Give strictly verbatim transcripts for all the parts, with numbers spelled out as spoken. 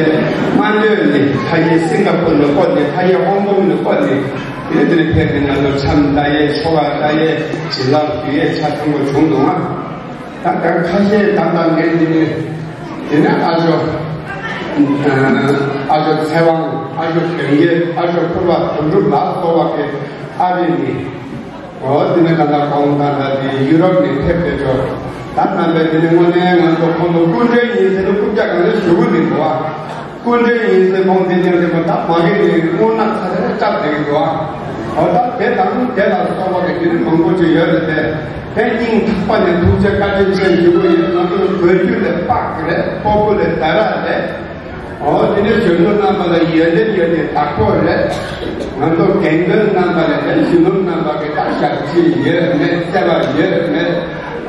སྔ་འདོད་ནས་ཕ་གི་སིང་ག་པུར་ནས་བསྐོར་ནས། ཕ་གི་ཧོང་ཀོང་ནས་བསྐོར་ནས། དེ་ནས་དེ་ནས་ཕེབས་ནས་ང་ཚོ་འཆམ་ལྟ་ཡས། ཆོ་ག་ལྟ་ཡས། བྱིན་རླབས་ཞུ་ཡས་ཆ་ཚང་པོ་བྱུང་འདུག་ཨ། ད་ལྟ་ཁ་ཤས་ད་ལྟ་ངས་འདི་ནས། དེ་ནས་ཨ་ཇོ། ཨ་ཇོ་ཚེ་དབང་། ཨ་ཇོ་དོན་རྒྱལ། ཨ་ཇོ་ཕུར་བ་དོན་གྲུབ་ལ་སོགས་པ་གི་ཨ་རི་ནས། འོ་དེ་ནས་ད་ལྟ་ཁོང་ད་ལྟ་དེ་ཡུ་རོབ་ནས་ཕེབས་པའི་ཇོ། ད་རྣམ་པས་དེ་ནས་དངོས་གནས་ང་ཚོ་ཁོང་ཚོ་སྐུ་མགྲོན་ཡིན་ཟེར་ནས་རྐུབ་བཀྱག་གང་ལ་ཞུ་གི་མི་འདུག་ཨ། སྐུ་མགྲོན་ཡིན་ཟེར་ཁོང་འདི་ཉམས་ལེན་པ་ད་མ་གི་ནས་དངོས་གནས་ཚ་ཚ་སྐྱབས་བསྡད་ཀྱི་འདུག་ཨ། འོ་ད་དེ་དང་དེ་ལ་སོགས་པ་གི་དེ་ནི་མང་པོ་ཅིག་ཡོད་རེད་དེ། དེ་སྙིང་ཐག་པ་ནས་ཐུགས་རྗེ་བཀའ་དྲིན་ཆེན་ཞུ་གི་ཡོད། ང་ཚོ་བོད་བརྒྱུད་ལས་དཔག་གི་རེད། སྤོ་བོ་ལས་ད་ར་རེད། འོ་དེ་ནས་གཞོན་ནུ་རྣམ་པ་ལ་ཡོན་ཏན་ཡོད་དེ་དག་པོ་རེད། ང་ཚོ་རྒན་རྒོན་རྣམ་པ་ལ་དེ་གཞོན་ནུ་རྣམ་པ་གི་ད་ཞབས་ཕྱི་ཡོད་མེད་བརྩེ་བ་ཡོད་མེད།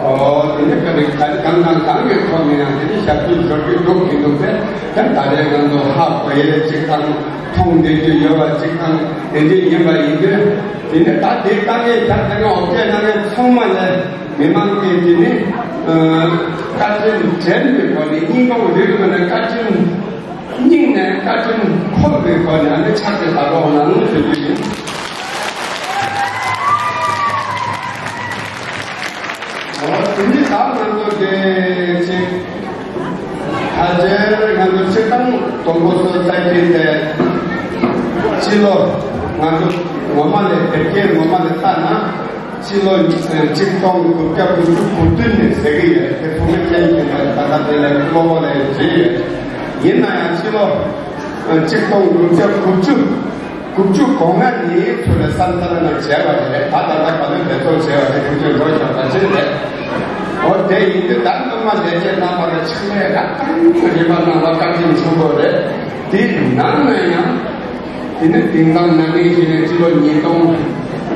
ཨོ། དེ་ནས་སྐབས་རེ་ག་རེ་གང་དང་གང་གི་ཐོག་ནས་ཡང་དེ་ནས་ཞབས་ཕྱི་འགྲོ་རྒྱུ་འདུག་མི་འདུག་ཟེར། ད་ད་རེས་ང་ཚོ་ཧ་གོ་ཡས་གཅིག་དང་མཐོང་བསྡད་རྒྱུ་ཡོད་པ་གཅིག་དང་དེ་འདྲས་ཡིན་པ་ཡིན་དུས། དེ་ནས་ད་དེ་དཀའ་ངལ་རྒྱབ་དེ་ནས་འོ་བརྒྱལ་གནང་མཁན་ཚང་མ་ལ་མི་མང་གིས་དེ་ནས་ཨ་བཀའ་དྲིན་དྲན་པའི་སྒོ་ནས་སྙིང་ཁོང་རུས་ཀྱི་ནང་བཀའ་དྲིན། སྙིང་ནས་བཀའ་དྲིན་འཁོར་བའི་སྒོ་ནས་ཨ་ནི་ཕྱག་དེ་བདག་རོགས་གནང་ཞུ་རྒྱུ་ཡིན། འོ་དེ་ནི་ད་ང་ཚོ་དེ་ཅིག་ད་ཆ་ང་ཚོ་སྤྱིར་བཏང་དོམ་པོ་སོ་སའི་ཊི་དེ་སྤྱི་ལོ་ང་ཚོ་ངོ་མ་ལས་དེབ་སྐྱེལ་ངོ་མ་ལས་ལྟ་ན། སྤྱི་ལོ་ཆིག་སྟོང་དགུ་བརྒྱ་དགུ་བཅུ་གོ་བདུན་ནས་ཟེར་གྱི་ཡོད་རེད། དེ་ཚོ་མི་ཅན་གྱི་ད་ལྟ་དེ་ལས་གློ་བོ་ལས་བརྗེས་ཡོད་རེད། ཡིན་ན་ཡང་སྤྱི་ལོ་ཆིག་སྟོང་དགུ་བརྒྱ་དགུ་བཅུ་དགུ་བཅུ་གོ་ལྔ་ནས་ཚུར་ལ་སམ་ཐ་ལ་ན་བྱས་པ་རེད། ད་ད་ལྟ་ག་ལེར་འབད་རྩོལ་བྱས་པ་རེད། དུས་ཚོད་འགྲོ་བཞག་པ་ཅི་རེད། འོ་དེ་ཡིན་དུས་ད་སློབ་མ་ལས་བྱེད་རྣམ་པ་ལ་ཕྱག་ལས་རག་ཐང་རིམ་པ་གནང་བ་བཀའ་དྲིན་ཆེན་པོ་རེད། དེའི་ནང་ན་ཡང་། དེ་ནས་དེང་སང་ན་ནིང་ཞིག་ནས་སྤྱི་ལོ་ཉིས་སྟོང་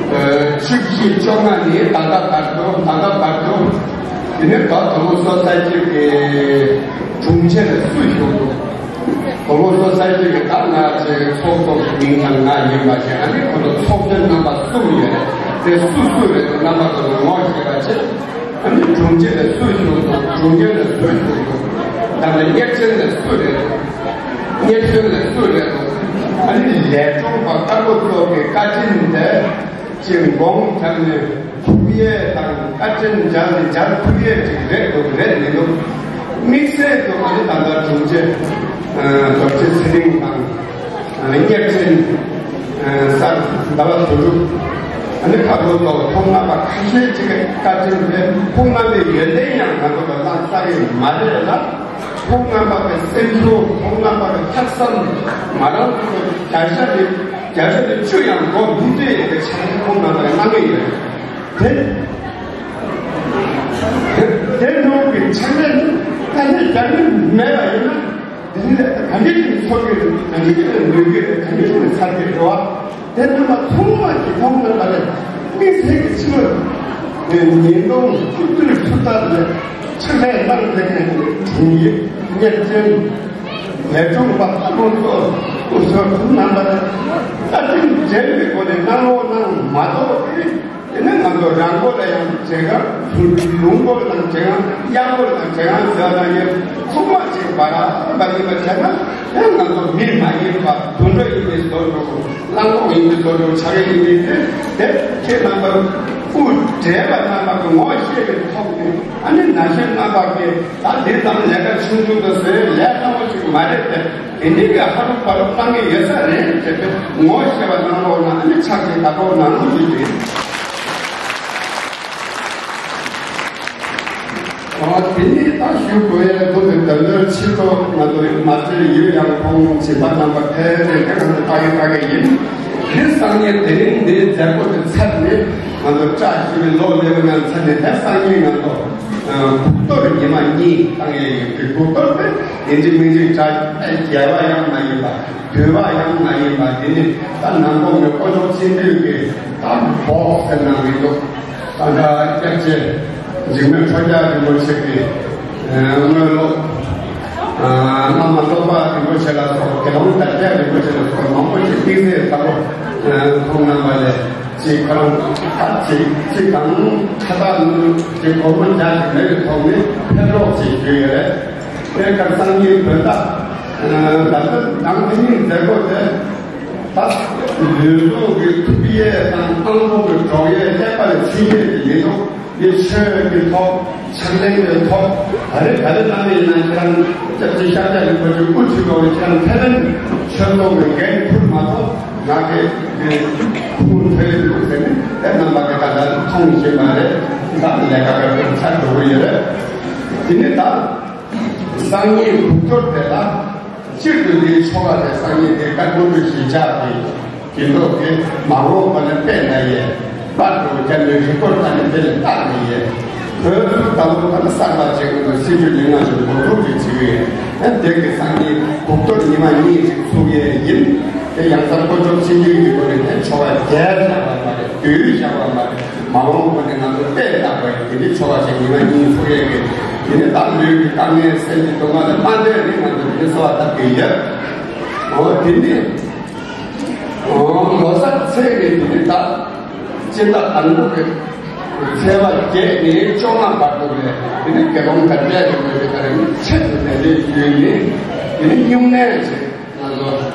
བཅུ་བཞི་བཅོ་ལྔ་ནས་ད་ལྟ་བར་དུ། ད་ལྟ་བར་དུ། དེ་ནས་ད་དོམ་པོ་སོ་སའི་ཊི་གི་དྲུང་ཆེ་ལ་སུ་ཞུགས་འདུག་དོམ་པོ་སོ་སའི་ཊི་གི་ད་ང་ཚོའི་ཚོགས་གཙོ་གི་མིང་ཐང་ང་ཡིན་པ་ཞིག་ཨ་ནི་ཁོ་ཚོ་ཚོགས་གཙོ་རྣམ་པ་གསུམ་ཡོད་རེད། དེ་སུ་སུ་རེད་འདུག་རྣམ་པ་ཚོ་ངོ་ཤེས་པ་བྱེད། ཨ་ནི་དྲུང་ཆེ་ལ་སུ་ཞུགས་འདུག་དྲུང་རྒྱུན་ལ་སུ་ཞུགས་འདུག་ད་ལྟ་གཉེར་ཆེན་ལ་སུ་རེད་འདུག་གཉེར་གཞོན་ལ་སུ་རེད་འདུག་ཨ་ནི་ལས་དྲུང་པ་དཀར་པོ་ཚོ་གི་བཀའ་དྲིན་དེ་ཅིག་འགོང་བརྒྱབ་ནས་ཐུགས་ཡས་དང་བཀའ་དྲིན་འཇལ་ནས་འཇལ་ཐུབ་ཡས་ཅིག་རེད་འདུག་རེད་མི་འདུག་དམིགས་བསལ་དུ་ཨ་ནི་ད་ལྟ་དྲུང་ཆེ་རྡོ་རྗེ་ཚེ་རིང་དང་། གཉེར་ཆེན་སར་ཟླ་བ་དོན་གྲུབ། ཨ་ནི་ཁ་ལོ་ཐོག་ཁོང་རྣམ་པ་ཁ་ཤས་ཅིག་གི་བཀའ་དྲིན་རེད། ཁོང་རྣམ་པའི་ཡོན་ཏན་ཡང་ང་ཚོ་ལ་བླང་ས་གི་མ་རེད་ལ། ཁོང་རྣམ་པ་གི་སེམས་ཤུགས། ཁོང་རྣམ་པ་གི་ལྷག་བསམ། ང་རང་ཚོ་གི་བརྒྱ་ཆ་ནི་བརྒྱ་ཆ་ནི་བཅུ་ཡང་འགྲོ་མི་འདོད་ཡོད་པའི་ཆ་ནས་ཁོང་རྣམ་པ་གི་གནང་གི་ཡོད་རེད། དེ་དེ་དེ་ནོར་གྱི་ཆ་ནས་ནི་ད་ནི་རྒྱ་མི་མེད་པ་ཡིན་ན། དེ་ནི་ག་འདྲ་ཞིག་ཚོར་གྱི་རེད། ག་འདྲ་ཞིག་ལ་འདོད་ཀྱི་རེད། ག་འདྲ་ཞིག་ལ་འཚར་གྱི་རེད་བ། དེ་རྣམ་པ་ཚང་མ་གྱི་ཁོང་རྣམ་པ་ལ་དམིགས་བསལ་གྱི་ཕྱི་ལོ་ཉིས་སྟོང་བཅུ་བདུན་ཆུ་རྟ་ལ་ཕྱག་ལས་གནང་མཛད་མཁན་དྲུང་ཡིག་གཉེར་ཆེན་ལས་དྲུང་པ་ལྷ་མོ་མཚོ་སྐུ་ཞབས་དྲུང་རྣམ་པ་ལ་བཀའ་དྲིན་དྲན་པའི་སྒོ་ནས་གནང་རོགས་གནང་མ་གཏོགས། དེ་ནས་ང་ཚོ་རང་མགོ་ལ་ཡང་བྱེད་ག་ཚུར་ལུང་མགོ་དང་བྱེད་ག་གཡག་མགོ་དང་བྱེད་ག་ཟེར་ན་ཡང་ཚང་མ་ཅིག་བ་ར་བ་ཡིན་པ་བྱས་ན། ཡང་ང་ཚོ་མི་མ་ཡིན་པ་དུད་འགྲོ་ཡིན་པའི་བཟོ་འདྲ། གླང་གོག་ཡིན་པའི་བཟོ་འདྲ། བྱ་རེ་ཡིན་པའི་དེ་དེ་ཁྱེད་རྣམ་པ་དབུ་བགྲེས་པ་རྣམ་པ་གི་ངོ་ཤེས་པའི་ཐོག་ནས། ཨ་ནི་ན་གཞོན་རྣམ་པ་གིས་ད་འདི་ཙམ་ལས་ཀ་ཆུང་ཆུང་དུ་བཟོས་ལས་སླ་པོ་ཞིག་མ་རེད་དེ། དེ་འདྲའི་གི་ཧ་རུ་པ་རུ་གཏང་གི་ཡོད་ས་རེད་ཅེས་པའི་ངོ་ཤེས་པ་གནང་རོགས་གནང་། ཨ་ནི་ཕྱག་ཅིག་བདག་རོགས་གནང་ཞུས་ཏེ། ཨ་དེ་ནི་ད་ཞུ་དགོས་ཡ་འདུག་སྟེ། ད་ལོའི་ཕྱི་ལོ་ང་ཚོའི་མ་ཚོའི་ཡུལ་ཡང་ཁོང་བྱིས་པ་རྣམ་པ་ཕལ་ཆེར་དེ་ག་ཚོད་ལྟ་གི་ལྟ་གི་ཡིན། འདི་སང་ཉིན་དེ་རིང་འདིའི་མཛད་སྒོ་དེ་ཚར་ནས། ང་ཚོ་བཀྲ་ཤིས་པའི་ལོ་ལེགས་པ་ཡང་ཚར་ནས། ད་སང་ཉིན་ང་ཚོ་ཨ་གུག་གཏོར་ཉི་མ་གཉིས་བཏང་ཡས་ཡོད་པའི། གུག་གཏོར་དེ་ཡིན་གཅིག་མིན་གཅིག་གྲྭ་རྒྱལ་བ་ཡང་མ་ཡིན་པ། འདུས་པ་ཡང་མ་ཡིན་པ། དེ་ནི་ད་ནང་ཁོངས་ཀྱི་དཀོན་མཆོག་སྤྱི་འདུས་ཀྱི་ད་བོགས་ཟེར་གནང་གི་འདུག་ད་ལྟ་སྐྱབས་རྗེ་འཇིགས་མེད་ཁྲོ་རྒྱལ་རིན་པོ་ཆེ་གི་ཨ་དངོས་སློབ། ཨ་བླ་མ་སློབ་དཔོན་རིན་པོ་ཆེ་ལ་སོགས། དགེ་སློང་དར་རྒྱས་རིན་པོ་ཆེ་ལ་སོགས་མང་པོ་ཞིག་དམིགས་བསལ་ལྟ་བུ་ཁོང་རྣམ་པ་ལས་ཅིག་ཁོ་རང་ད་ཅིག་ཅིག་དང་ཁ་བཏགས་ནུས་ཅིག་སྒོར་མོ་བརྒྱ་ཞིག་མེད་པའི་ཐོག་ནས་ཕེབས་རོགས་ཞེས་ཞུས་ཡོད་རེད། དེ་གར་སང་ཉིན་བོད་ཟླ། ད་ལྟ་ནང་དེ་ཉིད་མཛད་སྒོ་དེ་ད་ལུས་སྲོག་གི་ཐུག་ཡས་དང་དབང་པོ་གི་འགྲོགས་ཡས་ཀླད་པ་ལ་ཚིག་ཡས་དེ་ཡིན་ནོ། འདི་ཆོས་ཀྱི་ཐོག་ཕྱག་ལེན་གྱི་ཐོག་ད་རེས་ག་རེ་གནང་ཡིན་ན་ཁྱེད་རང་སྐྱབས་རྗེ་ཤཱཀྱ་རིན་པོ་ཆེ་དབུ་ཁྲིད་འོག་ནས་ཁྱེད་རང་ཐེ་ཝན་ཆོས་ཚོགས་ཀྱི་འགན་འཁུར་མ་ཐོག་ང་གི་འདི་ཁུངས་འཁྱོལ་འདུག་ཟེར་ནས་དེ་རྣམ་པ་གི་ད་ལྟ་མཐོང་བཞིན་པ་རེད། ད་ལས་ཀ་ག་རེ་ཚར་འགྲོ་གི་ཡོད་རེད། དེ་ནས་ད། སང་ཉིན་དགུ་གཏོར་དེ་ལ་སྤྱིར་དུ་འདིའི་ཆོ་ག་དེ་སང་ཉིན་དེ་བཀའ་བསྡུ་གི་གཞིས་ཆགས་ཀྱི་དགེ་སློབ་ཀྱི་མ་འོངས་པ་ནས་དཔེ་ན་ཡས་པར་དུ་རྒྱ་མི་རི་ཀོར་ཁ་ནས་དེ་ལས་བཏགས་ནས་ཡས་བོད་དུ་ད་ལོ་ད་ལ་གསར་པ་ཅིག་གི་སྲིད་ཇུས་ལུས་ངག་གི་འགོ་འཛུགས་ཀྱི་བྱེད་ཀྱི་ཡོད། དེ་གི་སང་ཉིན་དགུ་གཏོར་ཉི་མ་གཉིས་ཅིག་ཚུགས་ཡས་ཡིན། དེ་ཡང་སར་དཀོན་མཆོག་མཚན་ཉིད་ཀྱི་སྒོ་ནས་དེ་ཆོ་ག་རྒྱལ་བཞག་པ་མ་རེད། དུས་བཞག་པ་མ་རེད། མ་འོངས་པ་ནས་ང་ཚོ་དཔེ་བལྟ་དགོས་ཡིན། དེ་འདྲའི་ཆོ་ག་ཞིག་ཉི་མ་གཉིས་ཚུགས་ཡས་ཀྱི་དེ་ནས་ད་ལུས་ཀྱི་དཀའ་ངལ་སེམས་ཀྱི་སྡུག་བསྔལ་དང་མ་འདོད་ནི་ང་ཚོ་དེ་འདྲའི་གསོལ་བ་བཏབ་ཀྱི་ཡོད། འོ་དེ་ནས་འོ་ལོ་གསར་ཚེས་ནས་དེ་ནས་ད་སྤྱི་ཟླ་དང་པོ་གི་ཚེས་པ་བརྒྱད་ནས་བཅོ་ལྔ་བར་དུ་ལས་དེ་ནས་དགེ་སློང་དང་འབྲེལ་ཡོད་པའི་ག་རེ་ཆེད་དུ་ནས་ལས་ཡོད་ནི་དེ་ནས་སྨྱུང་གནས་ཆེ། ང་ཚོ་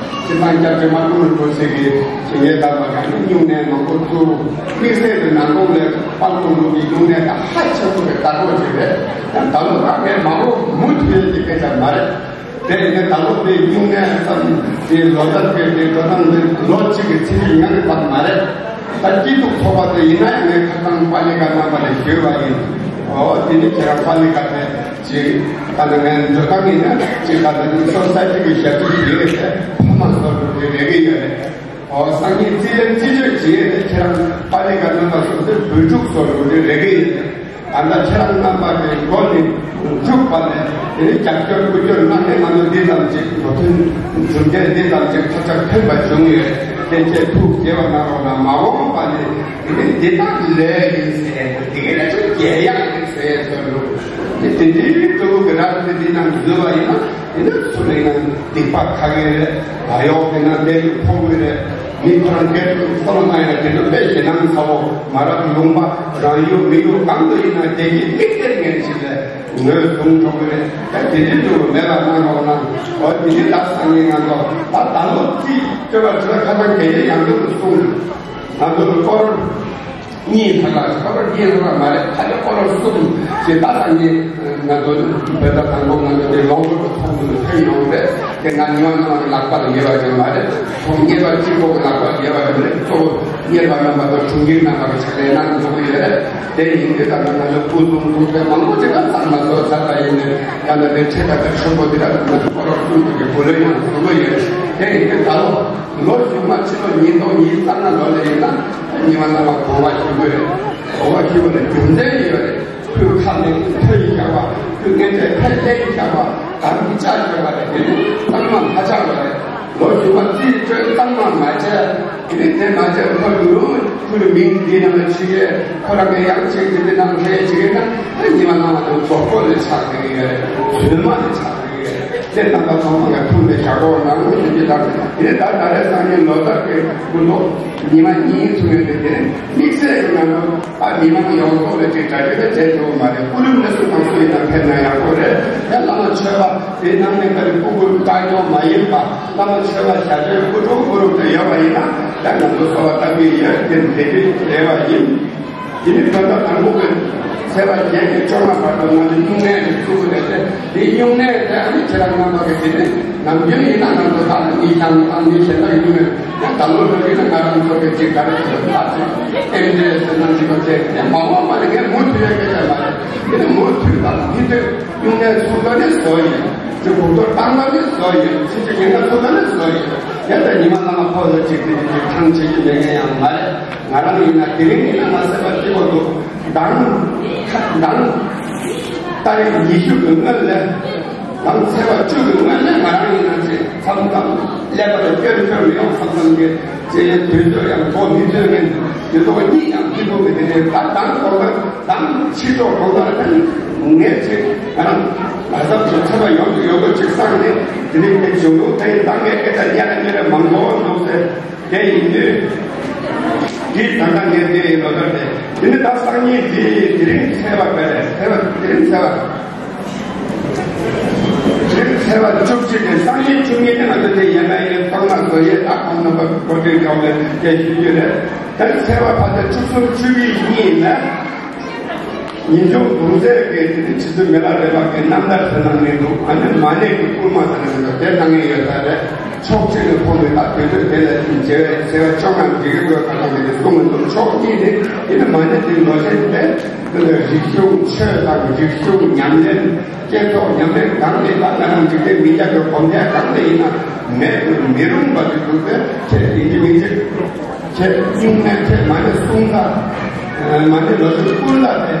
སྤྱི་བཏང་སྐྱབས་རྗེ་མ་ཀུན་རིན་པོ་ཆེ་གིས་ཇི་སྙེད་བདག་པ་གང་གི་སྨྱུང་གནས་མང་པོ་བཙུགས། དམིགས་བསལ་དུ་ནང་ཁོངས་ལས་དཔལ་སྤུངས་ལུགས་ཀྱི་སྨྱུང་གནས་དང་ཧ་ཅང་ཐུབ་པའི་བདག་པོ་ཅིག་རེད། ཡང་ད་ལོ་ད་ངས་མ་འོངས་མུ་མཐུད་ཀྱི་སྐད་ཆ་མ་རེད། དེ་ཡིན་ན་ད་ལོ་དེ་སྨྱུང་གནས་ཙམ་དེ་ལོ་ལྟར་སྐད་དེ་འགྲོ་སྟངས་དེ་ལོ་གཅིག་གི་ཚེ་རིང་ཡང་གི་བར་མ་རེད། ད་སྐྱིད་སྡུག་ཚོགས་པ་དེ་ཡིན་ན་ཡང་ངས་ཁ་སང་པཱ་ལི་ཀ་རྣམ་པ་ལ་ཞུས་པ་ཡིན། ཨོ་དེ་ནི་ཁྱེད་རང་པཱ་ལི་ཀ་དེ། ཅིག་ད་ནི་ངས་འདོད་སྟངས་ཡིན་ན་ཅིག་ད་ནི་སོ་སའི་ཊི་གི་ཞབས་ཕྱི་ཞུས་པའི་ཕ་མ་སོགས་ཀྱི་རེ་གི་ཡོད་རེད། ཨོ་སང་ཉིན་རྩིས་ལེན་རྩིས་སྤྲོད་བྱེད་ཡས་དེ་ཁྱེད་རང་པཱ་ལི་ཀ་རྣམ་པ་སོགས་དེ་བོད་ཕྲུག་སོགས་ཀྱི་རེ་གི་ཡོད་རེད། ད་ལྟ་ཁྱེད་རང་རྣམ་པ་གི་མགོ་ནས་མཇུག་བར་ནས་དེ་ནི་རྒྱབ་སྐྱོར་རྒུད་སྐྱོར་གནང་མཁན་ང་ཚོ་འདི་ཙམ་ཅིག་འགྲོ་དོན་གྲུབ་འབྲས་འདི་ཙམ་ཅིག་ཐོབ་ཆ་ཐོན་པ་བྱུང་ཡོད། དེ་ཁྱེད་ཐུགས་དགྱེས་པ་གནང་རོགས་གནང་། མ་འོངས་པ་ནས་དེ་ནི་འདི་དག་ལས་ཡིན་ཟེར་དེ་གའི་ལས་ཚོད་རྒྱལ་ཡག་རེད་ཟེར་ཡས་ཚོད་ལུགས་དེ་དེ་འདྲའི་སྤྲོ་བོ་གི་རབ་དེ་འདི་ནང་འཛུལ་བ་ཡིན་ན། དེ་ནི་སུ་ལས་ན་སྡིག་པ་ཁ་གེ་རེད། ད་ཡོག་དེ་ན་འདས་ཀྱི་ཕོག་གི་རེད། མི་ཁོ་རང་སྒེར་དུ་བསམ་བློ་བཏང་ཡ་དེ་ཚོ་དཔེ་ཞེད་སྣང་ཚ་བོ་མ་རབས་ལུང་པ་རང་ཡུལ་མི་ཡུལ་གང་དུ་ཡིན་ན་དེ་གི་མིག་དེར་ངན་ཞིག་ལས་ངོས་བཟུང་འགྲོ་གི་རེད། ད་དེ་འདྲའི་སྤྲོ་བོ་མེད་པ་གནང་རོགས་གནང་། འོ་དེ་ནི་ད་སང་ཉིན་ང་ཚོ་ད་ད་ལོ་རྩིས་སྤྲོད་པ་དེ་ལ་ཁ་སང་དེ་འདྲའི་ཡང་འདུག་གསུངས། ང་ཚོ་ལ་སྐོར་གཉིས་ཐ་ལ་ཁ་པར་གཉིས་ཐ་ལ་མ་རེད། ཁ་ཆེ་སྐོར་གསུམ་ཞེ་ད་ད་ངས་ང་ཚོ་བོད་ཟླ་དང་པོ་ང་ཚོ་དེ་ལོ་འཁོར་གྱི་ཚོགས་འདུ་ལ་ཕེབས་ཡོང་རེད། དེ་ང་ཉི་མ་ནང་གི་ལག་པ་ལ་ཉེ་བ་ཅན་མ་རེད། ཚོགས་གཉིས་པ་གཅིག་པོ་གི་ལག་པ་ལ་ཉེ་བ་ཅན་རེད། གཙོ་བོ་གཉེར་པ་རྣམ་པ་དང་དྲུང་འགན་རྣམ་པ་གི་ཕྱག་ལས་གནང་འགྲོ་གི་ཡོད་རེད། དེ་ཡིན་དུས་ད་ང་ཚོ་སྐུ་གསུང་ཐུགས་རྟེན་མང་པོ་ཅིག་ལ་ཚང་མ་ཚོ་ཚར་བ་ཡིན་ནས་ཡང་ན་དེ་ཆེ་ད་ད་ཆེན་པོ་འདི་ལ་ང་ཚོ་སྐོར་གསུམ་དུ་གི་བུ་ལོན་ཡང་ཚང་མ་ཡོད་རེད། དེ་ཡིན་དུས་ད་ལོ། ལོ་གཞུག་མ་ཕྱི་ལོ་ཉིས་སྟོང་ཉི་ཤུ་རྩ་ལྔ་ལོ་ལ་ཡིན་ན་ཉི་མ་རྣམ་པ་དགོངས་པ་ཞུ་དགོས་རེད། དགོངས་པ་ཞུ་བ་ལ་རྒྱུ་མཚན་ཡོད་རེད། ཁོའི་ཁ་ནས་ཐོན་བཞག་པ། ཁོའི་སྐད་ཆ་ཐད་ལེན་བཞག་པ། གང་གི་བཅར་བཞག་པ་རེད། དེ་ནི་གཙང་མ་མ་བཅར་བ་རེད། ལོ་གཞུག་མ་རྩིས་སྤྲོད་གཙང་མ་མ་བྱས། དེ་ནི་དེ་མ་བྱས་ཁོ་ལུས་ཁོའི་མིང་འདི་ནང་ལ་ཆུད་ཡས་ཁོ་རང་གི་ཡང་ཅིག་དེ་འདི་ནང་ལ་ལྷས་ཅིག་ཡིན་ན་ཉི་མ་རྣམ་པ་དང་རྫོགས་པོ་ལས་ཆགས་ཀྱི་ཡོད་རེད། ཚོད་མ་ལས་ཆགས་ཀྱི་ཡོད་རེད། དེ་རྣམ་པ་ཚང་མ་ལ་ཐུགས་ལ་བཞག་རོགས་གནང་ཞུ་རྒྱུ་དང་། དེ་ནས་ད་ད་རེས་སང་ཉིན་ལོ་ལྟར་གྱི་སྐུ་མདོག་ཉི་མ་གཉིས་ཚུགས་ཡོད་དེ། དེ་ནས་དམིགས་བསལ་གྱི་ང་ཚོ་ཨ་མི་མང་ཡོངས་རྫོགས་ལ་ཅིག་གྲ་སྒྲིག་ལ་བྱེད་ཐུབ་པ་མ་རེད། སྐུ་རིམ་ལ་སུ་དང་སུ་ཡིན་ན་ཕེབས་ན་ཡག་པོ་རེད། ཡང་བླ་མ་ཆོས་པ་དེ་ནང་ནས་ག་རེ་སྐུ་མགུར་བཏང་ཡོང་མ་ཡིན་པ། བླ་མ་ཆོས་པ་ཞབས་རྗེས་སྐུ་དྲུང་སྐུ་རུམ་དུ་ཡོད་པ་ཡིན་ན་ཡང་ང་ཚོ་གསོལ་བ་བཏབ་ཀྱི་ཡོད། དེ་དེ་དུས་རེ་བ་ཡིན། དེ་ནི་བོད་ཟླ་དང་པོ་གི་ཚེས་པ་བརྒྱད་ནས་བཅོ་ལྔ་བར་དུ་ང་ཚོ་སྨྱུང་གནས་ཀྱི་ཚུལ་དུ་ལས་ཏེ། དེའི་སྨྱུང་གནས་དེ་ཨ་ནི་ཁྱེད་རང་རྣམ་པ་གི་དེ་ནི་ནམ་རྒྱུན་ཡིན་ན་ང་ཚོ་ད་ནི་ཤང་དང་ནི་གཞན་དག་ཡིན་མོད། ཡང་ད་ལོ་འདྲ་ཡིན་ན་ང་རང་ཚོ་གི་ཅིག་ག་རེ་ཟེར་བ་ད་ཅིག་ཨེམ་ཆི་ཟེར་ན་ཅིག་པ་ཅིག་ཡང་མ་འོངས་པ་ནི་ངས་མུ་མཐུད་ཡ་སྐད་ཆ་མ་རེད། དེ་ནི་མུ་མཐུད་དང་མུ་མཐུད་སྨྱུང་གནས་ཚུགས་ད་ནི་བཟོ་ཡིན། ཅིག་གོ་བསྡུར་བཏང་ད་ནི་བཟོ་ཡིན། ཕྱི་ཕྱི་ཉེན་ཁ་ཚུགས་ད་ནི་བཟོ་ཡིན། ཡང་ད་ཉི་མ་བླ་མ་ཕོག་ལ་ཅིག་དེ་ཅིག་ཐང་ཆད་ཀྱི་མེད་མཁན་ཡང་མ་རེད། ང་རང་ཡིན་ན་དེ་རིང་ཡིན་ན་ང་སེམས་པ་སྐྱིད་པོ་འདུག་མདང་མདང་ཏ་རིག་ཉི་ཤུ་གི་སྔོན་ལ། མདང་ཚེས་པ་བཅུ་གི་སྔོན་ལ་ང་རང་ཡིན་ན་ཅིག་མཚམས་མཚམས་ཀླད་པ་ལ་སྐྱོན་སྐྱོན་མི་ཡོང་། མཚམས་མཚམས་ཀྱི་ཅིག་དུས་ཚོད་ཡང་གོ་མི་ཐོན་མཁན་དེ་ཚོ་གཉིད་ཡང་སྐྱིད་པོ་མི་དེ་འདྲའི་ད་མདང་དགོང་དག་མདང་ཕྱི་དྲོ་དགོང་དག་ལ་ངས་ཅིག་ང་རང་ལ་ཟབ་ཀྱི་ཚོད་པ་ཡོང་གི་ཡོད་པ་ཅིག་བསམ་ནས་དེ་རིང་དེ་བྱུང་འདུག་དེ་ཡིན་ད་ངས་སྐད་ཆ་ཉེ་ར་ཉེ་ར་མང་པོ་འདུག་ཟེར། དེ་ཡིན་དུས། འདི་ད་ལྟ་ངས་འདི་ལོ་ཟླ་དེ། འདི་ནི་ད་སང་ཉིན་འདི་དེ་རིང་ཚེས་པ་བས་རེད། ཚེས་པ་དེ་རིང་ཚེས་པ། དེ་རིང་ ཚེས་པ་བཅུ་གཅིག་ནས་སང་ཉིན་བཅུ་གཉིས་ནས་ང་ཚོ་དེ་ཡན་ལག་ཡིན་ཚང་མ་བཟོ་ཡས། ད་ཁོང་རྣམ་པ་གོ་སྒྲིག་འདྲ་བོ་ལས་དེ་ཞུ་རྒྱུ་རེད། ད་ཚེས་པ་ཕལ་ཆེར་བཅུ་གསུམ་བཅུ་བཞི་གཉིས་ཡིན་ན། ཉིན་གུང་གདུང་སྲས་ཀྱི་དེ་ནི་ཆུ་ཚོད་མི་ལ་རས་པ་གི་རྣམ་ཐར་ཟེར་ན་མི་འདུག་ཨ་ནི་མ་ཎི་གི་བསྐུལ་མ་ཟེར་ན་མི་འདུག་དེ་གནང་ངེས་ཡོད་ས་རེད། ཕྱོགས་གཅིག་ནས་ཕོ་མོའི་ད་དུས་ཚོད་དེ་ལ་མཇལ་བའི་ཚེས་པ་བཅོ་ལྔ་འགྲིག་གི་དགོས་ཁ་ཐོག་དེ་གསུང་གི་འདུག་ཕྱོགས་གཉིས་ནི་དེ་ནི་མ་ཎི་དེ་ལོ་ཆེན་དེ་རིག་གཞུང་ཆོས་དང་རིག་གཞུང་ཉམས་ལེན། སྐྱེ་ཐོག་ཉམས་ལེན་གང་ལས་ད་ང་རང་འཇིག་རྟེན་མི་སྐྱ་གི་གོམ་ཁ་གང་ལས་ཡིན་ན་མེད་དུ་མི་རུང་བ་དེ་འདུག་པས། ཁྱེད་ཡིན་གྱི་མིན་གྱི། ཁྱེད་སྙིང་ནས་ཁྱེད་མ་ཎི་གསུང་ད། མ་ཎི་ལོ་ཆུང་ཀུན་ལ་དེ་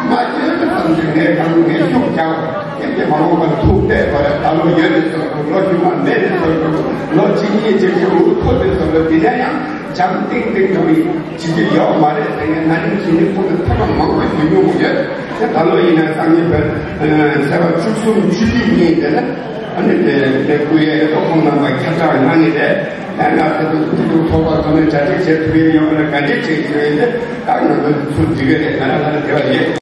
མ་སྐྱེས་པའི་བསམ་གྱི་ངས་གང་ངས་ཤུགས་རྒྱག་ཁྱེད་ཀྱི་མ་འོངས་པར་ཐུག་བསྡད་པར་ད་ལོ་ཡོད་དེ་ཚོར་འདུག་ལོ་རྒྱུས་མ་མེད་དེ་ཚོར་འདུག་ལོ་གཅིག་གཉིས་གཅིག་གཅིག་འུ་ཐུག་དེ་ཚོར་འདུག་དེ་ནས་ཡང་འཇམ་ཏིང་ཏིང་འགྲོ་ཡིན། བྱེད་རྒྱུ་ཡོད་མ་རེད་ཟེར་ནས་ན་ནིང་གཞེས་ནིང་ཁོང་ཚོ་ཐེངས་མ་མང་པོ་ཞུ་མྱོང་ཡོད། དེ་ད་ལོ་ཡིན་ན་སང་ཉིན་བོད་ཚེས་པ་བཅུ་གསུམ་བཅུ་བཞི་ཉིན་དེ་ན་ཨ་ནི་དེ་དེ་སྐུ་ཡས་ཐོག་ཁོང་རྣམ་པ་ཁྱབ་བསྒྲགས་གནང་ངེས་རེད། ཡང་ང་ཚོ་དུ་ཐུག་ཐུག་ཚོགས་པ་ཚོ་ནས་གྲ་སྒྲིག་བྱེད་ཐུབ་ཡས་ཡོང་ན་ག་འདྲས་བྱེད་ཀྱི་ཡོད་དེ་ད་ང་ཚོ་ཚུར་འགྲིག་གི་རེད། ང་རང་ལ་ནི་དེ་བ་ཡོད།